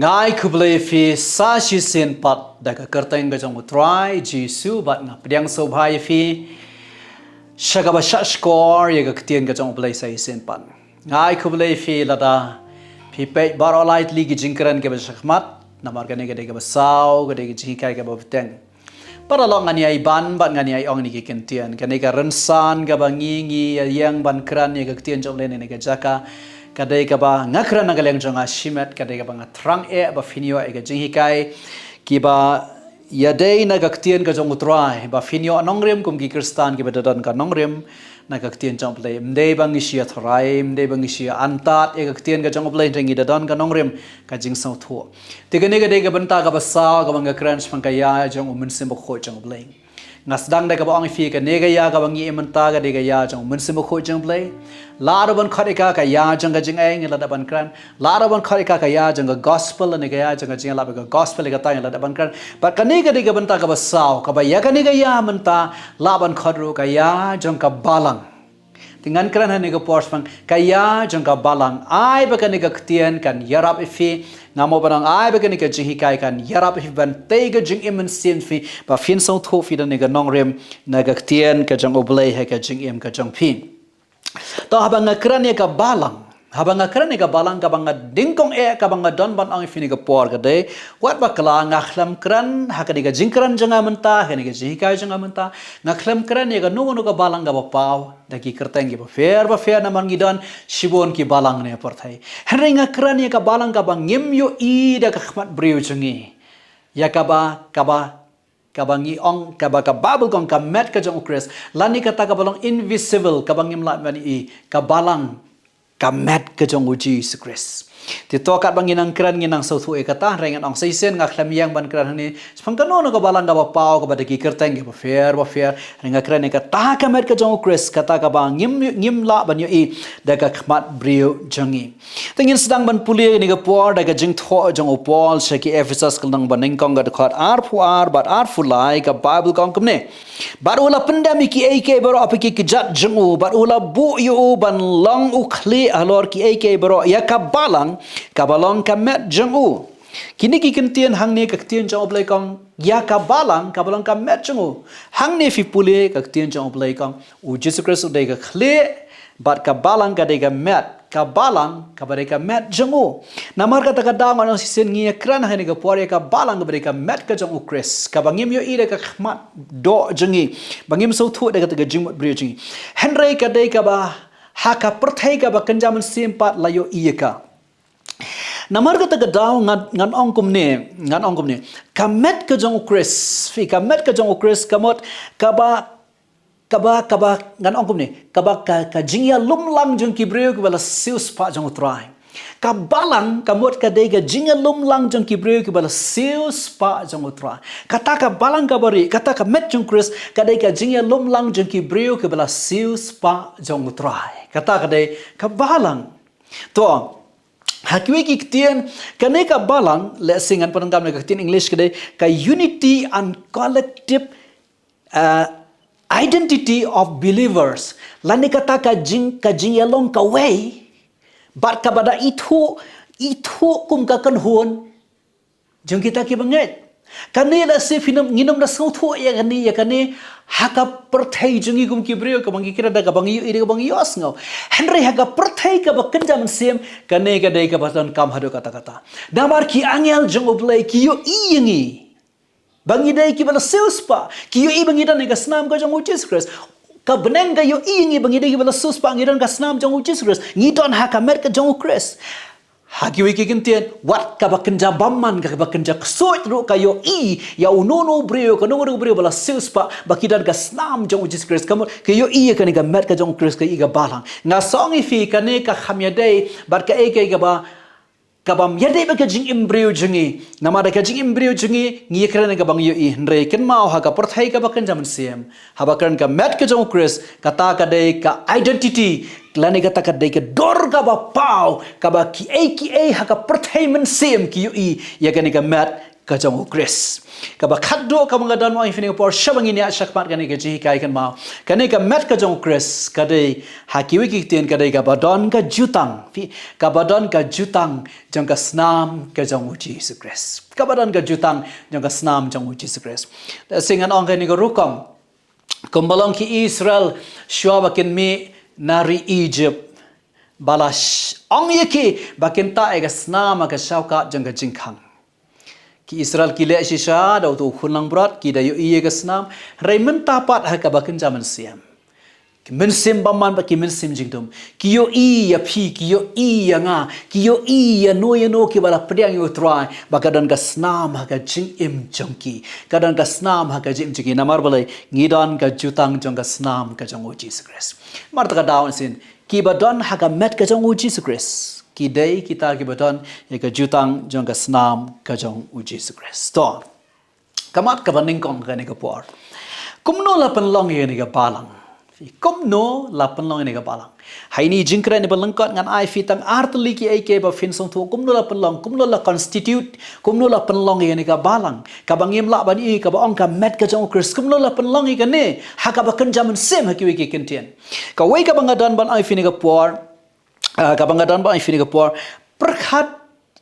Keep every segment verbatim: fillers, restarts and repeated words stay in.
Nga ai khublei ïa phi sa shisien pat da ka kyrteng ka jong u Trai Jisu, bad nga pdiang sngewbha ïa phi sha kaba shah shkor ïa ka ktien ka jong u Blei sa shisien pat. Nga ai khublei ïa phi lada phi peit baroh lai tylli ki jingkren kiba shakhmat, namar kane ka dei kaba saw, ka dei ka jinghikai kaba bteng. Bad halor ngan ïai ban bad ngan ïai ong ïa kine ki ktien, kane ka rynsan kaba ngi, ngi ïeng ban kren ïa ka ktien jong u Blei na kane ka jaka, ka dei kaba nga kren na ka liang jong nga shimet, ka dei kaba nga thrang eh ba phin ïoh ïa ka jinghikai kiba ïadei na ka ktien ka jong u Trai, ba phin ïoh nongrim kum ki Khristan kiba da don ka nongrim na ka ktien jong u Blei. Ym dei ba ngi shu ïathurai, ym dei ba ngi shu ïa antad ïa ka ktien ka jong u Blei, hynrei ngi da don ka nongrim, ka jingsngewthuh. Te kane ka dei ka bynta kaba saw kaba nga kren shaphang ka ïa jong u Mynsiem Bakhuid jong u Blei. Nga sdang da kaba ong ïa phi, kane ka ïa kaba ngi im mynta ka dei ka ïa jong u Mynsiem Bakhuid jong u Blei. Lah ruh ban khot ïa ka ka ïa jong ka jingaiei, ngi lah da ban kren. Lah ruh ban khot ïa ka ka ïa jong ka gospel, ne ka ïa jong ka jingïalap ïa ka gospel, ïa kata ngi lah da ban kren. Bad kane ka dei ka bynta kaba saw, kaba ïa kane ka ïa mynta lah ban khot ruh ka ïa jong ka balang. Te ngan kren ha kane ka por shaphang ka ïa jong ka balang. Ai ba kane ka ktien kan ïarap ïa phi. Nga mo ba nang ai ba kane ka jinghikai kan ïarap ïa phi ban tei ka jingim mynsiem phi, ba phin sngewthuh phi da kane ka nongrim na ka ktien ka jong u Blei ha ka jingim ka jong phi. To, haba nga kren ïa ka balang, haba nga kren ïa ka balang, kaba nga nyngkong eh, kaba nga don ban ong ïa phi ha kane ka por ka dei, wat bakla nga khlem kren ha kane ka jingkren jong nga mynta, ha kane ka jinghikai jong nga mynta, nga khlem kren ïa kano kano ka balang kaba paw da ki kyrteng kiba pher bapher, namar ngi don shibun ki balang ne pyrthei. Hynrei nga kren ïa ka balang kaba ngim ïohi da ka khmat briew jong ngi. Ïa kaba, kaba, kaba ngi ong, kaba ka Baibl ka ong ka met ka jong u Khrist. Lane kata kaba long invisible, kaba ngim lah ban ïohi, ka balang, ka met ka jong u Jisu Khrist. Te to katba ngi nang kren, ngi nang sngewthuh ïa kata, hynrei ngan ong sa shisien nga khlem ïeng ban kren hangne shaphang kano kano ka balang kaba paw, kaba da ki kyrteng kiba pher bapher, hynrei nga kren ïa kata ka met ka jong u Khrist, kata kaba ngim, ngim lah ban ïohi da ka khmat briew jong ngi. Te ngin sdang ban pule ïa kane ka por da ka jingthoh jong u Paul sha ki Ephesus ka lynnong ba nyngkong ka dkhot arphew ar bad arphew lai, ka Baibl ka ong kumne. Bad u la pyndem ïa kiei kiei baroh ha ki kjat jong u, bad u la buh ïa u ban long u khlieh halor kiei kiei baroh ïa ka balang kaba long ka met jong u. Kine ki ktien hangne, ka ktien jong u Blei ka ong ïa ka balang kaba long ka met jong u. Hangne phi pule ka ktien jong u Blei ka ong u Jisu Khrist u dei ka khlieh, bad ka balang ka dei ka met, ka balang kaba dei ka met jong u. Namar kata ka daw ngan ong sa shisien ngi ïa kren ha kane ka por ïa ka balang kaba dei ka met ka jong u Khrist, kaba ngim ïohi da ka khmat doh jong ngi, ba ngim sngewthuh da kata ka jingmut briew jong ngi. Hynrei ka dei kaba ha ka pyrthei kaba kynja mynsiem pat la ïohi ïa ka. Namar kata ka daw ngan, ngan ong kumne, ngan ong kumne. Ka met ka jong u Khrist, phi, ka met ka jong u Khrist ka mut kaba, kaba, kaba, ngan ong kumne, kaba ka, ka jingïalumlang jong ki briew kiba la siewspah jong u Trai. Ka balang ka mut ka dei ka jingïalumlang jong ki briew kiba la siewspah jong u Trai. Kata ka balang kaba rieh, kata ka met jong u Khrist ka dei ka jingïalumlang jong ki briew kiba la siewspah jong u Trai. Kata ka dei ka balang. To, ha kiwei ki ktien, kane ka balang, lehse ngan pyndonkam na ka ktien English ka dei ka unity and collective, uh, identity of believers. Lane kata ka jing, ka jingïalong kawei, bad kaba da ithuh, ithuh kum ka kynhun jong kita kiba ngeit. Kane lehse phin ym, ngin ym da sngewthuh ïa kane, ïa kane ha ka pyrthei jong ngi kum ki briew, kaba ngi kren da kaba ngi ïohi da kaba ngi ïohsngew. Hynrei ha ka pyrthei kaba kynja mynsiem, kane ka dei kaba donkam haduh katta katta. Namar ki angel jong u Blei ki ïohi ïa ngi ba ngi dei kiba la siewspah, ki ïohi ba ngi don ha ka snam ka jong u Jisu Khrist. Ka bneng ka ïohi ïa ngi ba ngi dei kiba la siewspah, ngi don ha ka snam jong u Jisu Khrist, ngi don ha ka met ka jong u Khrist. Ha kiwei ki ktien, wat kaba kynja bymman, kaba kynja ksuid ruh ka ïohi ïa uno uno u briew, kano kano u briew ba la siewspah ba ki don ha ka snam jong u Jisu Khrist. Ka mut ka ïohi ïa kane ka met ka jong u Khrist, ka ïohi ka balang. Nga sa ong ïa phi, kane ka kham ïadei bad kaei kaei kaba, ka bym ïadei bad ka jingim briew jong ngi. Namar da ka jingim briew jong ngi, ngi ïakren ïa kaba ngi ïohi, hynrei kynmaw, ha ka pyrthei kaba kynja mynsiem, haba kren ka met ka jong u Khrist, kata ka dei ka identity, lane kata ka dei ka dur kaba paw, kaba kiei kiei ha ka pyrthei mynsiem ki ïohi ïa kane ka met ka jong u Khrist. Kaba khatduh kaba nga don ban ai ïa phi ha kane ka por, shwa ban ngin ïa shakmat kane ka jinghikai kynmaw. Kane ka met ka jong u Khrist, ka dei ha kiwei ki ktien ka dei kaba don ka jutang. Phi, kaba don ka jutang jong ka snam ka jong u Jisu Khrist. Kaba don ka jutang jong ka snam jong u Jisu Khrist. Te shisien ngan ong kane ka rukom. Kumba long ki Israel, shwa ba kin mih na ri Egypt. Ba la sh-, ong ïa ki, ba kin tah ïa ka snam ha ka shawkat jong ka jingkhang. Ki Israel ki leh shisha, da uto u khun langbrot, ki da ïohi ïa ka snam, hynrei mynta pat ha kaba kynja mynsiem. Ki mynsiem bymman bad ki mynsiem jingdum. Ki ïohi ïa phi, ki ïohi ïa nga, ki ïohi ïa no ïa no kiba la pdiang ïa u Trai, ba ka don ka snam ha ka jingim jong ki. Ka don ka snam ha ka jingim jong ki. Namar balei, ngi don ka jutang jong ka snam ka jong u Jisu Khrist. Namar kata ka daw shisien, kiba don ha ka met ka jong u Jisu Khrist. Ki dei kita kiba don ïa ka jutang jong ka snam ka jong u Jisu Khrist. To. Ka mat kaba nyngkong kane ka por. Kumno la pynlong ïa kane ka balang. Kumno la pynlong ïa kane ka balang. Ha ine i jingkren iba lyngkot ngan ai ïa phi tang ar tylli ki ei ki ei ba phin sngewthuh kumno la pynlong, kumno la constitute, kumno la pynlong ïa kane ka balang. Kaba ngim lah ban ïohi kaba ong ka met ka jong u Khrist. Kumno la pynlong ïa kane. Ha kaba kynja mynsiem ha kiwei ki ktien. Kawei kaba nga don ban ai ïa phi ha kane ka por. Ah, kaba nga don ban ai ïa phi ha kane ka por. Pyrkhat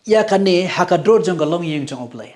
ïa kane ha ka dur jong ka longïing jong u Blei.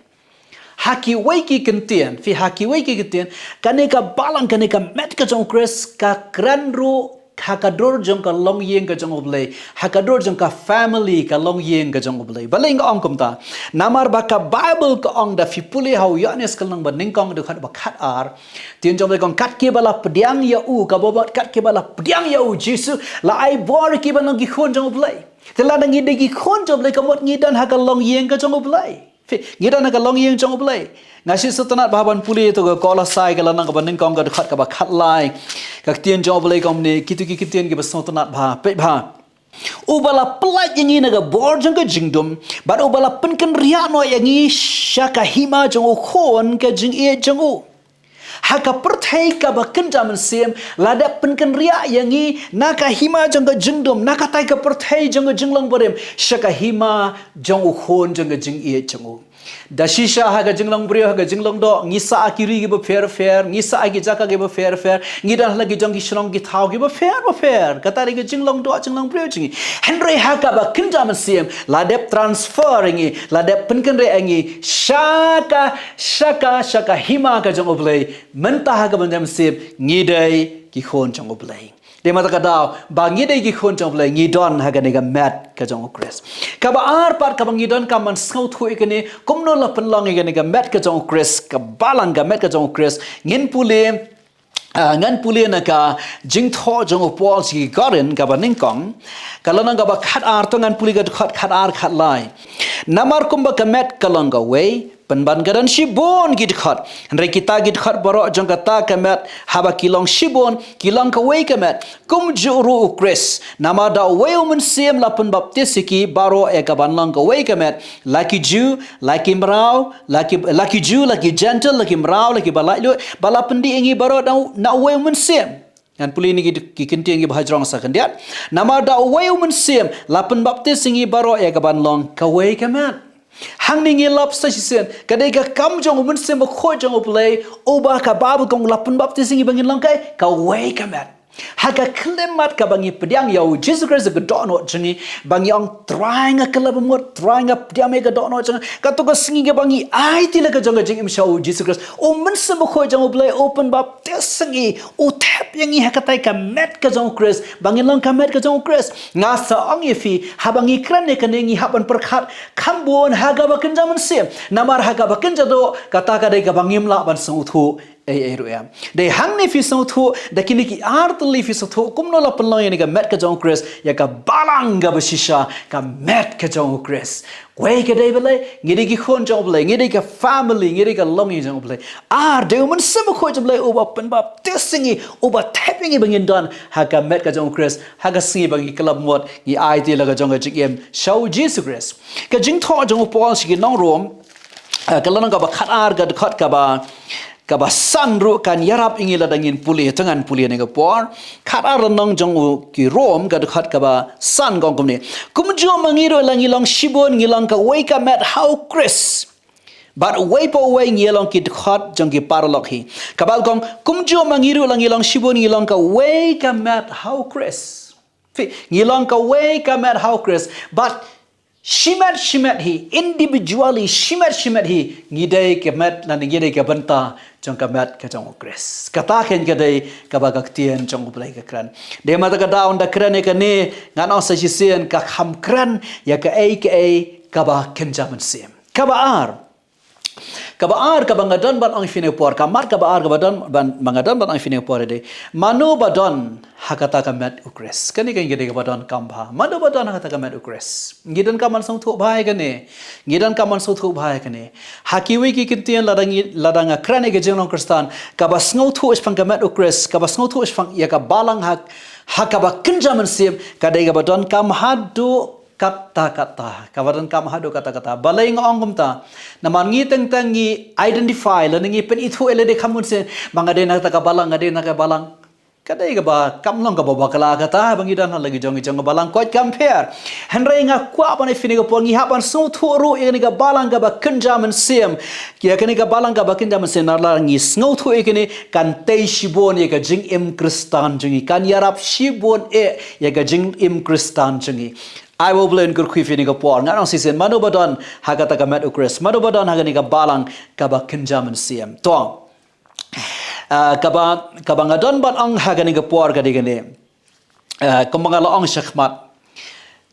Ha kiwei ki ktien, phi ha kiwei ki ktien, kane ka balang kane ka met ka jong u Khrist ka kren ruh ha ka dur jong ka longïing ka jong u Blei, ha ka dur jong ka family ka longïing ka jong u Blei. Balei nga ong kumta? Namar ba ka Baibl ka ong da phi pule ha u Ïoannis ka lynnong ba nyngkong dkhot ba khatar. Ktien jong u Blei ka ong kat kiba la pdiang ïa u, kaba mut kat kiba la pdiang ïa u Jisu, la ai bor ïa ki ban long ki khun jong u Blei. Te lada ngi dei ki khun jong u Blei ka mut ngi don ha ka longïing ka jong u Blei. Phi, ngi don ha ka longïing jong u Blei. Nga shu sngewtynnat bha ban pule ïa uto ka Kolosai ka lynnong kaba nyngkong ka dkhot kaba khatlai. Ka ktien jong u Blei ka ong kumne, kito ki ktien kiba sngewtynnat bha, peit bha. Uba la pyllait ïa ngi na ka bor jong ka jingdum, bad uba la pynkynriah noh ïa ngi sha ka hima jong u Khun ka jingïeit jong u. Ha ka pyrthei kaba kynja mynsiem, la dep pynkynriah ïa ngi na ka hima jong ka jingdum, na katai ka pyrthei jong ka jinglong barim, sha ka hima jong u Khun jong ka jingïeit jong u. Da shisha ha ka jinglong briew, ha ka jinglong doh, ngi sah ha ki ri kiba pher pher, ngi sah ha ki jaka kiba pher pher, ngi don ha la ki jong ki shnong ki thaw kiba pher ba pher. Kata dei ka jinglong doh, jinglong briew jong ngi. Hynrei ha kaba kynja mynsiem, la dep transfer ïa ngi, la dep pynkynriah ïa ngi, sha ka, sha ka, sha ka hima ka jong u Blei, mynta ha kaba kynja mynsiem, ngi dei ki khun jong u Blei. Dei mynta ka daw, ba ngi dei ki khun jong u Blei, ngi don ha kane ka met ka jong u Khrist. Kaba ar pat kaba ngi donkam ban sngewthuh ïa kane, kumno la pynlong ïa kane ka met ka jong u Khrist, ka balang ka met ka jong u Khrist, ngin pule, ah, ngan pule na ka jingthoh jong u Paul sha ki Korinth kaba nyngkong, ka lynnong kaba khatar, to ngan pule ka dkhot khatar khatlai. Namar kumba ka met ka long kawei, pynban ka don shibun ki dkhot. Hynrei kita ki dkhot baroh jong kata ka met haba ki long shibun, ki long kawei ka met. Kumjuh ruh u Khrist. Namar da uwei u mynsiem la pynbaptis ïa ki baroh ïa kaban long kawei ka met. La ki Jiw, la ki mraw, la ki, la ki Jiw, la ki Jentil, la ki mraw, la kiba laitluid, ba la pyndih ïa ngi baroh na, na uwei u mynsiem. Ngan pule ïa kine ki, ki ktien kiba hajrong sa khyndiat. Namar da uwei u mynsiem, la pynbaptis ïa ngi baroh ïa kaban long kawei ka met. Hangne ngi lap sa shisien, ka dei ka kam jong u Mynsiem Bakhuid jong u Blei, uba ka Baibl ka ong la pynbaptis ïa ngi ba ngin long kaei, kawei ka met. Ha ka khyllipmat kaba ngi pdiang ïa u Jisu Khrist ha ka dohnud jong ngi, ba ngi ong Trai nga klet bamut, Trai nga pdiang ïa ka dohnud jong nga, kato ka sngi kaba ngi aiti la ka jong ka jingim sha u Jisu Khrist. U Mynsiem Bakhuid jong u Blei, u pynbaptis ïa ngi, u thep ïa ngi ha katai ka met ka jong u Khrist, ba ngin long ka met ka jong u Khrist. Nga sa ong ïa phi, haba ngi kren ïa kane ngi hap ban pyrkhat kham bun ha kaba kynja mynsiem. Namar ha kaba kynja doh, kata ka dei kaba ngim lah ban sngewthuh ei ei ruh em. Dei hangne phi sngewthuh, da kine ki ar tylli phi sngewthuh, kumno la pynlong ïa kane ka met ka jong u Khrist, ïa ka balang kaba shisha, ka met ka jong u Khrist. Wei ka dei balei, ngi dei ki khun jong u Blei, ngi dei ka family, ngi dei ka longïing jong u Blei. Ar, dei u Mynsiem Bakhuid jong u Blei, uba pynbaptis ïa ngi, uba thep ïa ngi ba ngin don ha ka met ka jong u Khrist, ha ka sngi ba ngi klet bamut, ngi aiti la ka jong ka jingim sha u Jisu Khrist. Ka jingthoh jong u Paul sha ki nong Rom, eh, ka lynnong kaba khatar, ka dkhot kaba, kaba san ruh kan ïarap ïa ngi lada ngin pule, to ngan pule ha kane ka por. Khatar lynnong jong u ki Rom, ka dkhot kaba san ka ong kumne. Kumjuh ma ngi ruh la ngi long shibun, ngi long kawei ka met ha u Khrist. Bad uwei pa uwei ngi long ki dkhot jong ki paralok hi. Ka Baibl ka ong, kumjuh ma ngi ruh la ngi long shibun, ngi long kawei ka met ha u Khrist. Phi, ngi long kawei ka met ha u Khrist. Bad shimet shimet hi, individually, shimet shimet hi, ngi dei ka met, lane ngi dei ka bynta jong ka met ka jong u Khrist. Kata kein ka dei kaba ka ktien jong u Blei ka kren. Dei mynta ka daw ynda kren ïa kane, ngan ong sa shisien, ka kham kren ïa kaei kaei kaba kynja mynsiem. Kaba ar, kaba ar kaba nga don ban ong ïa phi ha kane ka por, ka mat kaba ar kaba don ban, ba nga don ban ong ïa phi ha kane ka por dei, mano ba don ha kata ka met u Khrist. Kane ka dei kaba donkam bha. Mano ba don ha kata ka met u Khrist. Ngi donkam ban sngewthuh bha ïa kane. Ngi donkam ban sngewthuh bha ïa kane. Ha kiwei ki ktien lada ngi, lada nga kren ïa ka jinglong Khristan, kaba sngewthuh shaphang ka met u Khrist, kaba sngewthuh shaphang ïa ka balang ha, ha kaba kynja mynsiem, ka dei kaba donkam haduh katta katta. Kaba donkam haduh katta katta. Balei nga ong kumta? Namar ngi teng teng ngi identify, lane ngi pynithuh ïa lade kham mynsiem, ba nga dei na kata ka balang, nga dei na ka balang. Ka dei kaba kam long kaba bakla kata, ba ngi don ha la ki jong ki jong ka balang, koit kam pher. Hynrei nga kwah ban ong ïa phi ha kane ka por, ngi hap ban sngewthuh ruh ïa kane ka balang kaba kynja mynsiem. Ïa kane ka balang kaba kynja mynsiem, namar lada ngi sngewthuh ïa kane, kan tei shibun ïa ka jingim Khristan jong ngi, kan ïarap shibun eh ïa ka jingim Khristan jong ngi. Ai ba u Blei un kyrkhu ïa phi ha kane ka por. Ngan ong shisien, mano ba don ha kata ka met u Khrist, mano ba don ha kane ka balang kaba kynja mynsiem. To, ah, kaba, kaba nga don ban ong ha kane ka por ka dei kane. Ah, kumba nga la ong shakhmat,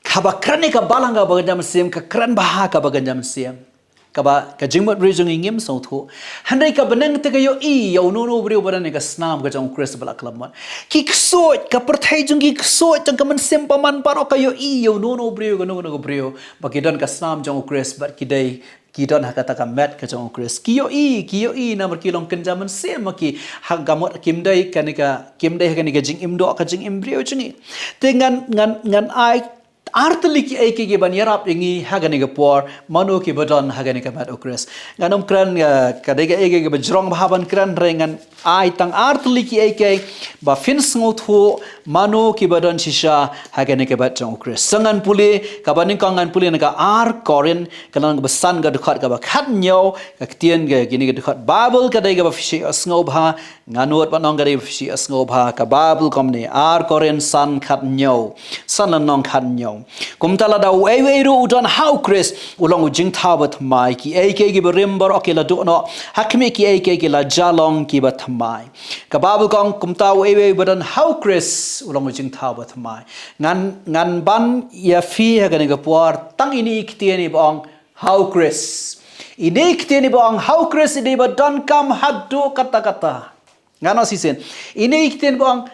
kaba kren ïa ka balang kaba kynja mynsiem, ka kren bha ha kaba kynja mynsiem. Kaba ka jingmut briew jong ngi ngim sngewthuh. Hynrei ka bneng te ka ïohi ïa uno uno u briew ba don ha ka snam ka jong u Khrist ba la khlem mut. Ki ksuid, ka pyrthei jong ki ksuid jong ka mynsiem bymman baroh ka ïohi ïa uno uno u briew, kano kano ka briew ba ki don ha ka snam jong u Khrist, bad ki dei, ki don ha kata ka met ka jong u Khrist. Ki ïohi, ki ïohi namar ki long kynja mynsiem ma ki, ha ka mut kim dei kane ka, kim dei ha kane ka jingim doh, ka jingim briew jong ngi. Te ngan, ngan, ngan ai ar tylli kiei kiei kiban ïarap ïa ngi ha kane ka por, mano kiba don ha kane ka met u Khrist. Ngan ym kren, eh, ka dei kaei kaei kaba jrong bha ban kren, hynrei ngan ai tang ar tylli kiei kiei ba phin sngewthuh mano kiba don shisha ha kane ka met jong u Khrist. Sa ngan pule, kaba nyngkong ngan pule na ka ar Korinth, ka lynnong kaba san, ka dkhot kaba khathynñiew, ka ktien ka, kine ki dkhot Baibl ka dei kaba phi shu ïohsngew bha, ngan nud ban ong ka dei phi shu ïohsngew bha, ka Baibl kumne, ar Korinth san khathynñiew, san lynnong khathynñiew. Kumta lada uei uei ruh u don ha u Khrist, u long u jingthaw bathymmai, kiei kiei kiba rim baroh ki la duh noh, ha khmih kiei kiei ki la jah long kiba thymmai. Ka Baibl ka ong, kumta uei uei ba don ha u Khrist, u long u jingthaw bathymmai. Ngan, ngan ban ïa phi ha kane ka por tang ine i ktien iba ong ha u Khrist. Ine i ktien iba ong ha u Khrist i dei ba donkam haduh katta katta. Ngan ong shisien. Ine i ktien ba ong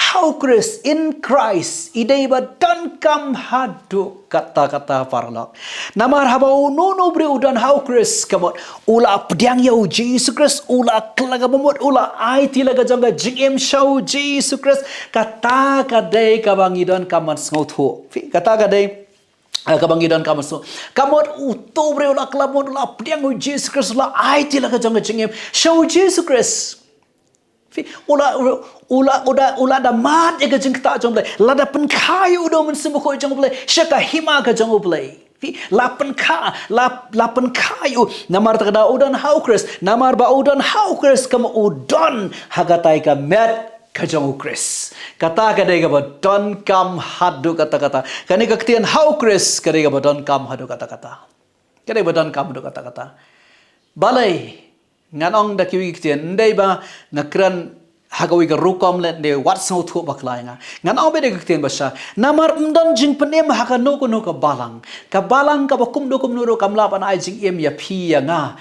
ha u Khrist, in Christ, i dei ba donkam haduh katta katta, paralok. Namar haba uno uno u briew u don ha u Khrist, ka mut u la pdiang ïa u Jisu Khrist, u la kylla ka bamut, u la aiti la ka jong ka jingim sha u Jisu Khrist, kata ka dei kaba ngi donkam ban sngewthuh. Phi, kata ka dei, eh, kaba ngi donkam ban sngewthuh. Ka mut uto u briew u la kylla bamut, u la pdiang ïa u Jisu Khrist, u la aiti la ka jong ka jingim sha u Jisu Khrist. Phi, u la, u la, u la, u la da mad ïa ka jingktah jong u Blei. La da pynkha ïa u da u Mynsiem Bakhuid jong u Blei sha ka hima ka jong u Blei. Phi, la pynkha, la, la pynkha ïa u. Namar kata ka daw u don ha u Khrist. Namar ba u don ha u Khrist, ka mut u don ha katai ka met ka jong u Khrist. Kata ka dei kaba donkam haduh katta katta. Kane ka ktien ha u Khrist ka dei kaba donkam haduh katta katta. Ka dei ba donkam haduh katta katta. Balei? Ngan ong da kiwei ki ktien, ym dei ba nga kren ha kawei ka rukom lane wat sngewthuh bakla ïa nga. Ngan ong beit da ka ktien ba shisha. Namar ym don jingpynim ha kano kano ka balang. Ka balang kaba kumno kumno ruh kam lah ban ai jingim ïa phi ïa nga.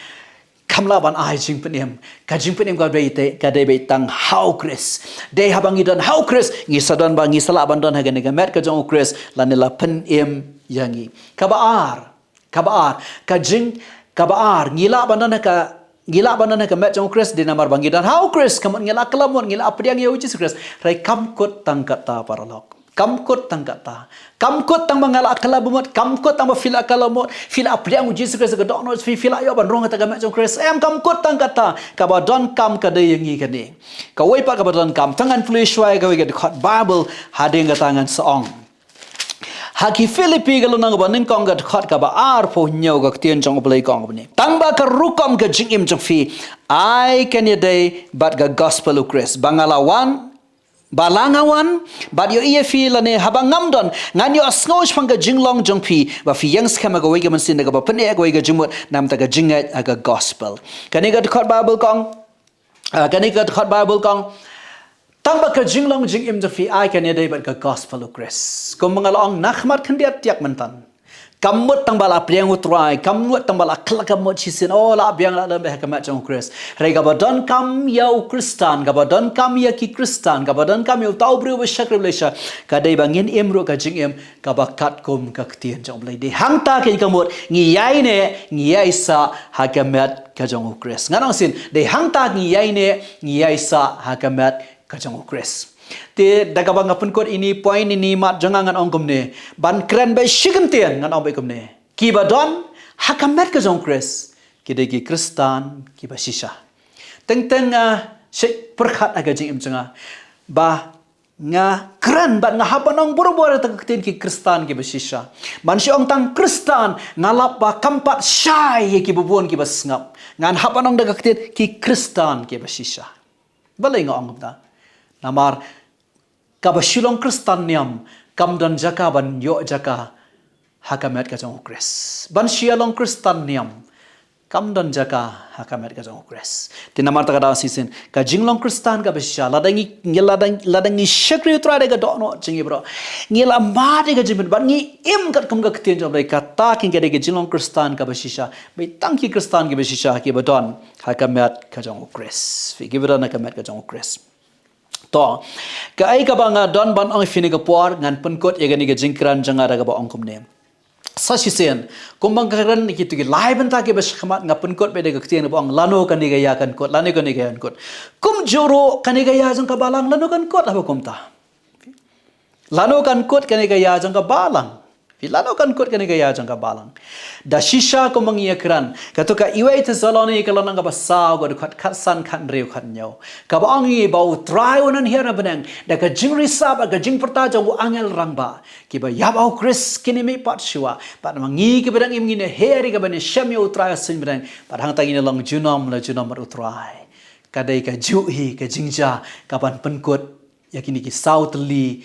Kam lah ban ai jingpynim. Ka jingpynim ka dei te, ka dei beit tang ha u Khrist. Dei haba ngi don ha u Khrist, ngi sa don ba ngi sa lah ban don ha kane ka met ka jong u Khrist, lane la pynim ïa ngi. Kaba ar, Kaba ar, ka jing, kaba ar, ngi lah ban don ha ka, ngi lah ban don ha ka met jong u Khrist, dei namar ba ngi don ha u Khrist, ka mut ngi la kylla bamut, ngi la pdiang ïa u Jisu Khrist. Hynrei kam kut tang katta, paralok. Kam kut tang katta. Kam kut tang ba nga la kylla bamut, kam kut tang ba phi la kylla bamut, phi la pdiang u Jisu Khrist ha ka dohnud jong phi, phi la ïoh ban rung ha kata ka met jong u Khrist. Em, kam kut tang katta, kaba donkam ka dei ïa ngi kane. Kawei pat kaba donkam, tang ngan pule shuwa ïa kawei ka dkhot Baibl, hadien kata ngan sa ong. Ha ki Philippi ka lynnong kaba nyngkong ka dkhot kaba arphew hynñiew ka ktien jong U Blei ka ong kumne. Tang ba ka rukom ka jingim jong phi, ai kan ïadei bad ka gospel u Khrist. Ba nga la wan, ba la nga wan, bad ïohi ïa phi lane haba ngam don, ngan ïohsngew shaphang ka jinglong jong phi, ba phi ïeng skhem ha kawei ka mynsiem da kaba pyneh kawei ka jingmut, namar ka jingngeit ha ka gospel. Kane ka dkhot Bible ka ong, ah, kane ka dkhot Bible ka ong, tang ba ka jinglong jingim jong phi ai kan ïadei bad ka gospel u Khrist. Kumba nga la ong na khmat khyndiat tiak myntan. Kam mut tang ba la pdiang u Trai, kam mut tang ba la khlak, kam mut shisien, oh, la biang la lem bad ha ka met jong u Khrist. Hynrei kaba donkam ïa u Khristan, kaba donkam ïa ki Khristan, kaba donkam ïa uta u briew ba shakri Blei shisha, ka dei ba ngin im ruh ka jingim kaba katkum ka ktien jong U Blei. Dei hangta kein ka mut ngi ïaineh, ngi ïaisah ha ka met ka jong u Khrist. Ngan ong shisien, dei hangta ngi ïaineh, ngi ïaisah ha ka met ka jong u Khrist. Te da kaba nga pynkut ine i point, ine i mat jong nga, ngan ong kumne, ban kren beit shi kyntien ngan ong beit kumne. Kiba don ha ka met ka jong u Khrist ki dei ki Khristan kiba shisha. Teng teng, ah, shet pyrkhat ha ka jingim jong nga ba nga kren bad nga hap ban ong barabor ïa ka ktien ki Khristan kiba shisha. Ban shu ong tang Khristan, nga lap ba kam pat shai ïa kiba bun kiba sngap. Ngan hap ban ong da ka ktien ki Khristan kiba shisha. Balei nga ong kumta? Namar kaba shu long Khristan niam kam don jaka ban ïoh jaka ha ka met ka jong u Khrist. Ban shu ïa long Khristan niam kam don jaka ha ka met ka jong u Khrist. Te namar kata ka daw shisien, ka jinglong Khristan kaba shisha, lada ngi, ngi lada, lada ngi shakri u Trai da ka dohnud jong ngi baroh, ngi la mad ïa ka jingim bad ngi im katkum ka ktien jong U Blei, kata kein ka dei ka jinglong Khristan kaba shisha. Beit tang ki Khristan kiba shisha kiba don ha ka met ka jong u Khrist. Phi, kiba don ha ka met ka jong u Khrist. To, kaei kaba nga don ban ong ïa phi kane ka por, ngan pynkut ïa kane ka jingkren jong nga da kaba ong kumne. Sa shisien, kumba nga kren ïa kito ki lai bynta kiba sha khmat, nga pynkut beit da ka ktien kaba ong lano kane ka ïa kan kut, lano kane ka ïa kan kut. Kumjuh ruh kane ka ïa jong ka balang lano kan kut, haba kumta. Lano kan kut kane ka ïa jong ka balang. Phi, lano kan kut kane ka ïa jong ka balang. Da shisha kumba ngi ïa kren, kato ka Iwei Thessaloni ka lynnong kaba saw ka dkhot khatsan, khathynriew, khathynñiew, kaba ong ïa ngi ba u Trai un hiar na bneng da ka jingrisap, ka jingpyrta jong u angel rangbah. Kiba ïap ha u Khrist kin ym mihpat shuwa. Bad ma ngi kiba dang im ngin ïa her ïa kaban ïashem ïa u Trai ha suiñ bneng. Bad hangta ngin ïa long junom la junom bad u Trai. Ka dei kajuh hi ka jingjia kaban pynkut ïa kine ki saw tylli,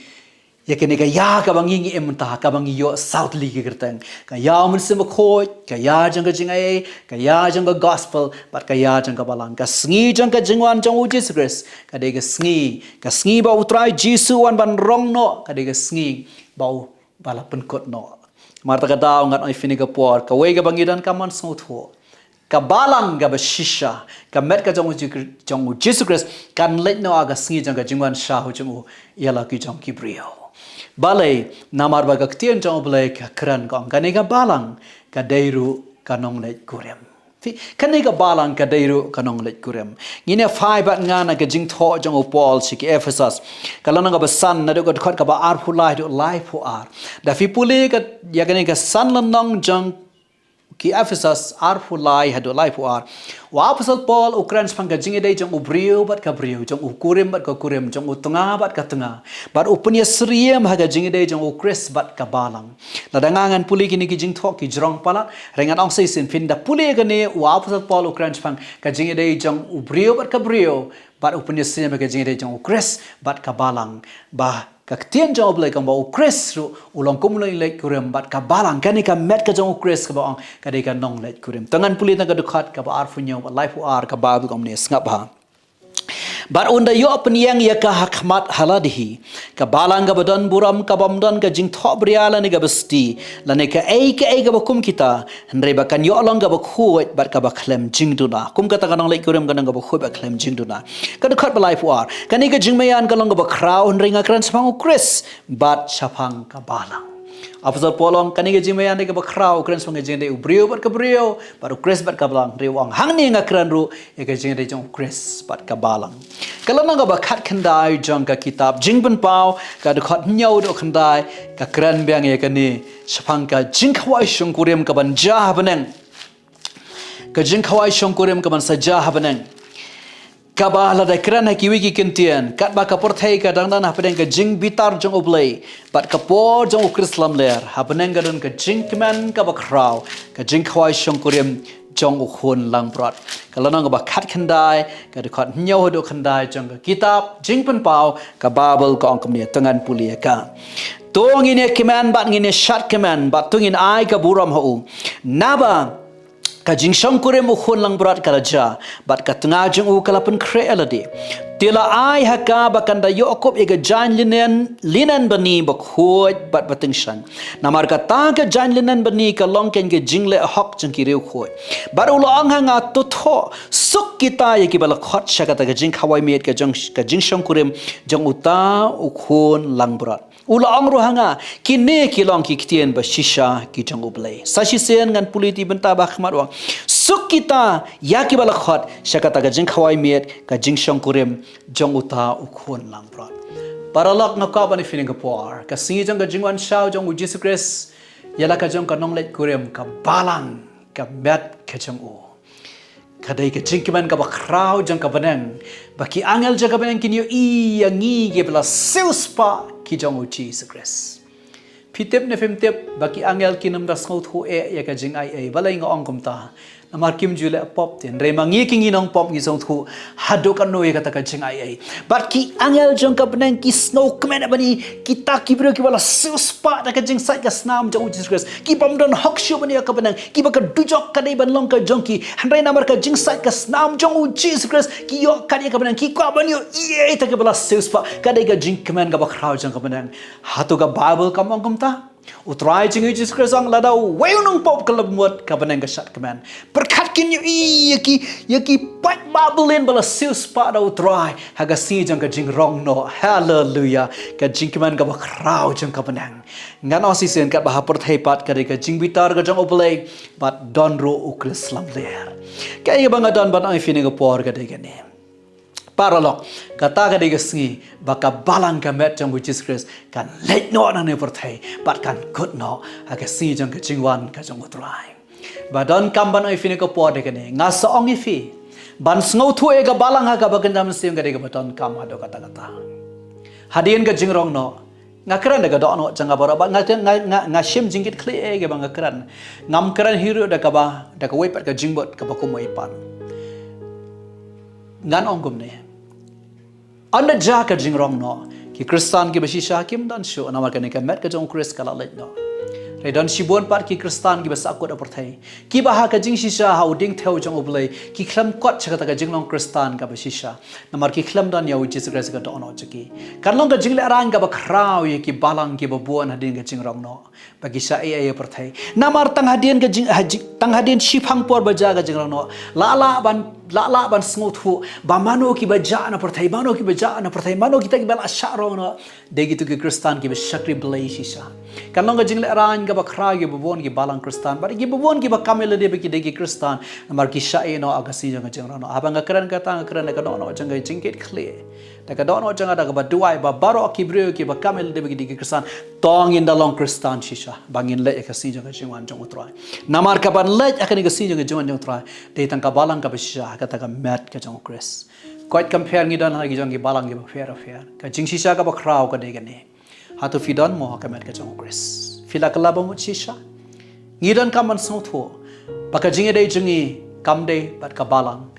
ïa kine ka ïa kaba ngi ngi im mynta, kaba ngi ïoh saw tylli ki kyrteng. Ka ïa u Mynsiem Bakhuid, ka ïa jong ka jingaiei, ka ïa jong ka gospel, bad ka ïa jong ka balang. Ka sngi jong ka jingwan jong u Jisu Khrist ka dei ka sngi, ka sngi ba u Trai Jisu u wan ban rong noh, ka dei ka sngi ba u, ba la pynkut noh. Namar kata ka daw ngan ong ïa phi kane ka por, kawei kaba ngi donkam ban sngewthuh, ka balang kaba shisha, ka met ka jong u Ji-, jong u Jisu Khrist, kan leit noh ha ka sngi jong ka jingwan shaw jong u ïa la ki jong ki briew. Balei? Namar ba ka ktien jong U Blei ka kren ka ong kane ka balang ka dei ruh ka nongleit kurim. Phi, kane ka balang ka dei ruh ka nongleit kurim. Ngin ïa phai bad nga na ka jingthoh jong u Paul sha ki Ephesos, ka lynnong kaba san, naduh ka dkhot kaba arphew lai haduh laiphew ar. Da phi pule ka, ïa kane ka san lynnong jong ki Ephesos arphew lai haduh laiphew ar, u Apostol Paul u kren shaphang ka jingïadei jong u briew bad ka briew, jong u kurim bad ka kurim, jong u tnga bad ka tnga. Bad u pynïasyriem ha ka jingïadei jong u Khrist bad ka balang. Lada nga ngan pule kine ki jingthoh ki jrong palat, hynrei ngan ong sa shisien, phin da pule kane, u Apostol Paul u kren shaphang ka jingïadei jong u briew bad ka briew, bad u pynïasyriem ha ka jingïadei jong u Khrist bad ka balang. Ba ka ktien jong U Blei ka ong ba u Khrist ruh u long kum u nongleit kurim, bad ka balang, kane ka met ka jong u Khrist kaba ong ka dei ka nongleit kurim. To ngan pule tang ka dkhot kaba arphew hynñiew bad laiphew ar, ka Baibl ka ong kumne, sngap bha. Bad un da ïoh pynïeng ïa ka ha khmat ha lade hi, ka balang kaba don burom, kabym don ka jingthohbria lane kaba sdi, lane kaei kaei kaba kum kita, hynrei ba kan ïoh long kaba khuid bad kaba khlem jingduna. Kum kata ka nongleit kurim ka long kaba khuid bad khlem jingduna. Ka dkhot ba laiphew ar, kane ka jingmaïan ka long kaba khraw, hynrei nga kren shaphang u Khrist bad shaphang ka balang. Apostol Paul u ong kane ka jingmaïan dei kaba khraw, u kren shaphang ka jingïadei u briew bad ka briew, bad u Khrist bad ka balang. Hynrei u ong hangne nga kren ruh ïa ka jingïadei jong u Khrist bad ka balang. Ka lynnong kaba khatkhyndai jong ka kitab Jingpynpaw, ka dkhot hynñiew haduh khyndai, ka kren biang ïa kane shaphang ka jingkhawai shongkurim kaban jia ha bneng. Ka jingkhawai shongkurim kaban sa jia ha bneng. Kaba la da kren ha kiwei ki kyntien, katba ka pyrthei ka dang don hapdeng ka jingbitar jong U Blei bad ka por jong U Khrist lamler, hapdeng ka don ka jingkmen kaba khraw, ka jingkhawai shongkurim jong U Khun langbrot. Ka lynnong kaba khatkhyndai, ka dkhot hynñiew haduh khyndai jong ka kitab Jingpynpaw, ka Baibl ka ong kumne, to ngan pule ïa ka. To ngin ïa kmen bad ngin ïa shad kmen, bad to ngin ai ka burom ha u. Naba ka jingshongkurim U Khun langbrot ka la jia, bad ka tnga jong u ka la pynkhreh ïa lade. Te la ai ha ka ba kan da ïoh kup ïa ka jaiñ linen, linen bani bakhuid bad batyngshaiñ. Namar kata ka jaiñ linen bani ka long kein ka jingleh hok jong ki riewkhuid. Bad u la ong ha nga, to thoh, suk kita ïa kiba la khot sha kata ka jingkhawai miet ka jong, ka jingshongkurim jong uta U Khun langbrot. U la ong ruh ha nga, kine ki long ki ktien bashisha ki jong U Blei. Sa shisien ngan pule ti bynta ba khmat, u ong, suk kita ïa kiba la khot sha kata ka jingkhawai miet ka jingshongkurim jong uta U Khun langbrot. Paralok, nga kwah ban ïa phi ha kane ka por, ka sngi jong ka jingwan shaw jong U Jisu Khrist, ïa la ka jong ka nongleit kurim, ka balang ka met ka jong u. Ka dei ka jingkmen kaba khraw jong ka bneng, ba ki angel jong ka bneng kin ïohi ïa ngi kiba la siewspah ki jong U Jisu Khrist. Phi tip ne phim tip ba ki angel kin ym da sngewthuh eh ïa ka jingaiei, balei nga ong kumta? Namar kim ju leh pop te. Hynrei ma ngi ki ngi nongpop ngi sngewthuh haduh katno ïa kata ka jingaiei. Bad ki angel jong ka bneng ki sngewkmen bad ngi, kita ki briew kiba la siewspah da ka jingsait ka snam jong U Jisu Khrist, ki bym don hok shuh ban ïoh ïa ka bneng, kiba ka dujok ka dei ban long ka jong ki. Hynrei namar ka jingsait ka snam jong U Jisu Khrist, ki ïoh kat ïa ka bneng, ki kwah ban ïohi ïa ita kiba la siewspah. Ka dei ka jingkmen kaba khraw jong ka bneng. Hato ka Baibl kam ong kumta? U Trai jong ngi U Jisu Khrist u ong, lada uwei u nongpop ka la mut, ka bneng ka shad kmen. Pyrkhat kin ïohi ïa ki, ïa ki paid Babilon ba la siewspah da U Trai ha ka sngi jong ka jingrong noh. Haleluia. Ka jingkmen kaba khraw jong ka bneng. Ngan ong shisien, katba ha pyrthei pat ka dei ka jingbitar ka jong U Blei, bad don ruh U Khrist lamler. Kaei kaba nga don ban ong ïa phi ha kane ka por ka dei kane. Paralok, kata ka dei ka sngi ba ka balang ka met jong U Jisu Khrist kan leit noh na kane ka pyrthei, bad kan kut noh ha ka sngi jong ka jingwan ka jong U Trai. Ba donkam ban ong ïa phi ha kane ka por dei kane, nga sa ong ïa phi, ban sngewthuh ïa ka balang ha kaba kynja mynsiem ka dei kaba donkam haduh katta katta. Hadien ka jingrong noh, nga kren da ka dohnud jong nga baroh, ba nga, nga, nga, nga shim jingkitkhlieh ïa kaba nga kren. Ngam kren hi ruh da kaba, da kawei pat ka jingbud kaba kumwei pat. Ngan ong kumne. Ynda jia ka jingrong noh, ki Khristan kiba shisha kim don shuh, namar kane ka met ka jong U Khrist ka la leit noh. Hynrei don shibun pat ki Khristan kiba sahkut ha pyrthei, kiba ha ka jingshisha, ha u diengthew jong U Blei, ki khlem kot sha kata ka jinglong Khristan kaba shisha. Namar ki khlem don ïa U Jisu Khrist ha ka dohnud jong ki. Kan long ka jinglehraiñ kaba khraw ïa ki balang kiba bun hadien ka jingrong noh, ba ki shah ïeh ïa pyrthei. Namar tang hadien ka jing, ha jing, tang hadien shiphang por ba jia ka jingrong noh, la lah ban, la lah ban sngewthuh ba mano kiba jah na pyrthei, mano kiba jah na pyrthei, mano kita kiba la shah rong noh. Dei kito ki Khristan kiba shakri Blei shisha. Kan long ka jinglehraiñ kaba khraw ïa kiba bun ki balang Khristan, bad ïa kiba bun kiba kam ïa lade ba ki dei ki Khristan, namar ki shah ïeh noh ha ka sngi jong ka jingrong noh. Haba nga kren kata, nga kren da ka dohnud jong ka jingkitkhlieh, da ka dohnud jong nga, da kaba duwai ba baroh ki briew kiba kam ïa lade ba ki dei ki Khristan, to ngin da long Khristan shisha ba ngin leit ha ka sngi jong ka jingwan jong U Trai. Namar kaban leit ha kane ka sngi jong ka jingwan jong U Trai, dei tang ka balang kaba shisha ha kata ka met ka jong U Khrist. Koit compare, ngi don ha ki jong ki balang kiba pher pher. Ka jingshisha kaba khraw ka dei kane. Hato phi don mo ha ka met ka jong U Khrist? Phi la kylla ba mut shisha? Ngi donkam ban sngewthuh ba ka jingïadei jong ngi kam dei bad ka balang.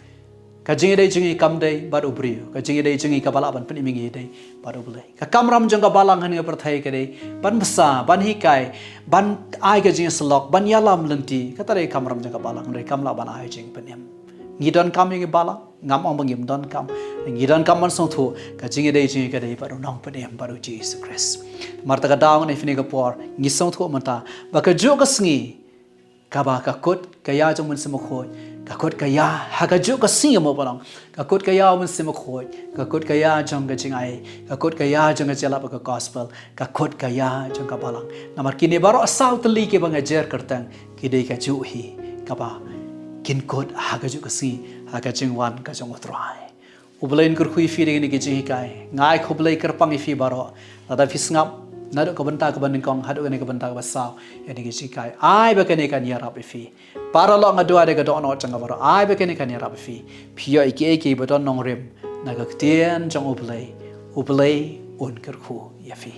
Ka jingïadei jong ngi kam dei bad u briew. Ka jingïadei jong ngi kaba lah ban pynim ïa ngi dei bad U Blei. Ka kamram jong ka balang ha kane ka pyrthei ka dei ban bsa, ban hikai, ban ai ka jingïasyllok, ban ïalam lynti. Kata dei ka kamram jong ka balang, hynrei kam lah ban ai jingpynim. Ngi donkam ïa ngi balang? Ngam ong ba ngim donkam. Ngi donkam ban sngewthuh ka jingïadei jong ngi ka dei bad u Nongpynim, bad U Jisu Khrist. Namar kata ka daw ngan ïa phi ha kane ka por, ngi sngewthuh mynta ba kajuh ka sngi kaba ka kut ka ïa jong U Mynsiem Bakhuid, ka kut ka ïa ha kajuh ka sngi, mo ba long, ka kut ka ïa U Mynsiem Bakhuid, ka kut ka ïa jong ka jingai, ka kut ka ïa jong ka jingïalap ka gospel, ka kut ka ïa jong ka balang. Namar kine baroh saw tylli kiba nga jer kyrteng, ki dei kajuh hi kaba kin kut ha kajuh ka sngi ha ka jingwan ka jong U Trai. U Blei un kyrkhu ïa phi da kine ki jinghikai. Nga ai khublei kyrpang ïa phi baroh. Lada phi sngap, Naduh ka bynta kaba nyngkong haduh kane ka bynta kaba saw, ïa kine ki jinghikai. Ai ba kane kan ïarap ïa phi. Paralok, nga duwai da ka dohnud jong nga baroh, ai ba kane kan ïarap ïa phi. Phi ïoh ïa kiei kiei ba don nongrim na ka ktien jong U Blei. U Blei un kyrkhu ïa phi.